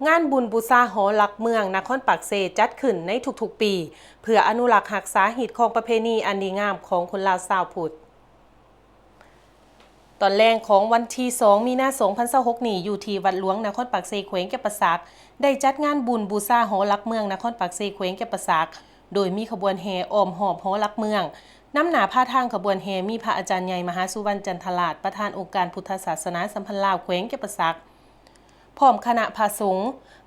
ງານບຸນບູຊາຫໍຫຼັກເມືອງນະຄອນປາກເຊຈັດຂຶ້ນໃນທຸກໆປີ ເພື່ອອະນຸລັກຮັກສາຮີດຄອງປະເພນີອັນດີງາມຂອງຄົນລາວຊາວພຸດ. ຕອນແລງຂອງວັນທີສອງ ມີນາ ສອງພັນຊາວຫົກນີ້ ຢູ່ທີ່ວັດຫຼວງນະຄອນປາກເຊ ແຂວງຈຳປາສັກ ໄດ້ຈັດງານບຸນບູຊາຫໍຫຼັກເມືອງນະຄອນປາກເຊ ແຂວງຈຳປາສັກ ໂດຍມີຂະບວນແຫ່ອ້ອມຮອບຫໍຫຼັກເມືອງ. ນຳໜ້າພາທາງຂະບວນແຫ່ມີພະອາຈານໃຫຍ່ ມະຫາສຸວັນ ຈັນທະລາດ ປະທານອົງການພຸດທະສາສະໜາສຳພັນລາວແຂວງຈຳປາສັກ ພ້ອມຄະນະພະສົງ.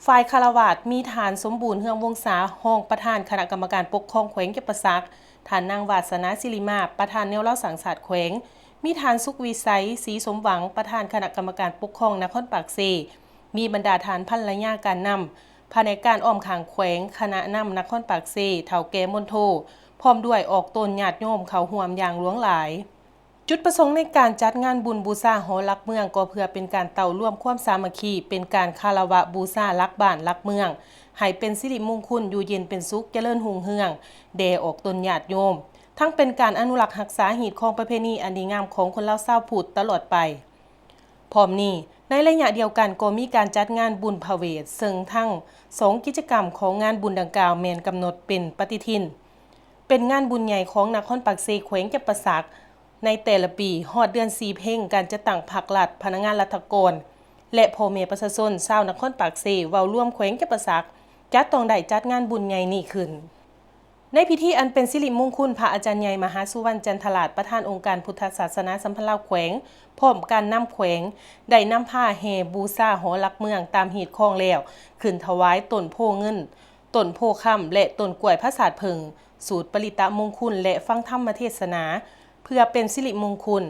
ຝ່າຍຄາລະວາດ ມີທ່ານ ສົມບູນ ເຮືອງວົງສາ ຮອງປະທານຄະນະກຳມະການປົກຄອງແຂວງຈຳປາສັກ, ທ່ານນາງ ວາດສະໜາ ສິລິມາ ປະທານແນວລາວສ້າງຊາດແຂວງ, ມີທ່ານ ສຸກວິໄສ ສີສົມຫວັງ ປະທານຄະນະກຳມະການປົກຄອງນະຄອນປາກເຊ, ມີບັນດາທ່ານພັນລະຍາການນຳ, ພະແນກການອ້ອມຂ້າງແຂວງ, ຄະນະນຳນະຄອນປາກເຊ, ເຖົ້າແກ່ມົນໂທ, ພ້ອມດ້ວຍອອກຕົນຍາດໂຍມເຂົ້າຮ່ວມຢ່າງຫຼວງຫຼາຍ. ຈຸດປະສົງໃນການຈັດງານບຸນບູຊາຫໍຫຼັກເມືອງ ກໍເພື່ອເປັນການເຕົ້າລວມຄວາມສາມັກຄີ, ເປັນການຄາລະວະບູຊາຫຼັກບ້ານຫຼັກເມືອງ ໃຫ້ເປັນສິລິມຸງຄຸນ, ຢູ່ເຢັນເປັນສຸກ, ຈະເລີນຮຸ່ງເຮືອງ ແດ່ອອກຕົນຍາດໂຍມ, ທັງເປັນການອະນຸລັກຮັກສາຮີດຄອງປະເພນີອັນດີງາມຂອງຄົນລາວຊາວພຸດຕະຫຼອດໄປ. ພ້ອມນີ້, ໃນໄລຍະດຽວກັນກໍມີການຈັດງານບຸນພະເວດ, ເຊິ່ງທັງສອງກິດຈະກຳຂອງງານບຸນດັ່ງກ່າວແມ່ນກຳນົດເປັນປະຕິທິນ, ເປັນງານບຸນໃຫຍ່ຂອງນະຄອນປາກເຊ ແຂວງຈຳປາສັກ ໃນແຕ່ລະປີ, ຮອດເດືອນສີ່ເພັງ, ການຈັດຕັ້ງພັກລັດ, ພະນັກງານລັດຖະກອນ ແລະ ພໍ່ແມ່ປະຊາຊົນຊາວນະຄອນປາກເຊ ເວົ້າລວມແຂວງຈຳປາສັກ ຈະຕ້ອງໄດ້ຈັດງານບຸນໃຫຍ່ນີ້ຂຶ້ນ. ໃນພິທີອັນເປັນສິລິມຸງຄຸນ, ພະອາຈານໃຫຍ່ ມະຫາສຸວັນ ຈັນທະລາດ ປະທານອົງການພຸດທະສາສະໜາສຳພັນລາວແຂວງ ພ້ອມການນຳແຂວງ ໄດ້ນຳພາແຫ່ບູຊາຫໍຫຼັກເມືອງຕາມຮີດຄອງແລ້ວ, ຂຶ້ນຖວາຍຕົ້ນໂພເງິນ, ຕົ້ນໂພຄຳ ແລະ ຕົ້ນກ້ວຍຜາສາດເຜິ້ງ ສູດປະລິຕະມຸງຄຸນ ແລະ ຟັງທຳມະເທດສະໜາ ເພື່ອເປັນສິລິມຸງຄຸນ.